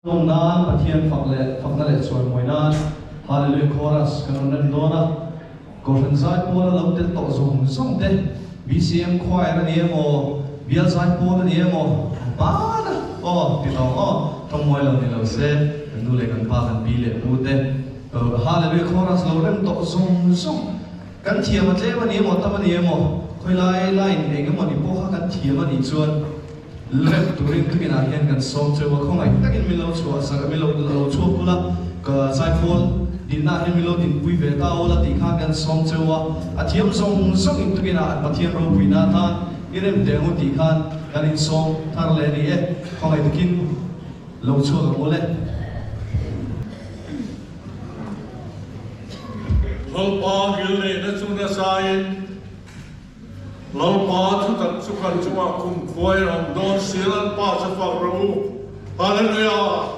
Lawm nan Pathian fak leh fakna leh chawimawi nan Hallelujah Chorus kan rawn rem dawn a. Kohhran zai pawl a lo tel tawh zawng zawng te, BCM Choir a ni emaw, Bial zai pawl a ni emaw, bana aw ti tawh aw, tawngmawi lo ni lo se, kan nu leh kan pa, kan pi leh pu te, Hallelujah Chorus lo rem tawh zawng zawng kan thiam a tlem a ni emaw, tam a ni emaw, khawilai line eng emaw ni pawh kha kan thiam a nih chuan, Rem turin tukinah hian kan sawm cheu a, khawngaih takin min lo chhuah sak, min lo lo chhuak ula, ka zaipawl dinna ah hian min lo dinpui ve ta ula tih khan kan sawm cheu a, a thiam zawng zawngin tukinah an Pathian ropuina atan i rem teh ang u tih khan kan insawm thar leh a ni e, khawngaih takin lo chhuak ang ule. Lalpa ngilneihna chu nasain. Lalpa thutak chu kan chungah kum khuai a awm dawn si, Lalpa chu fak rawh u. Hallelujah!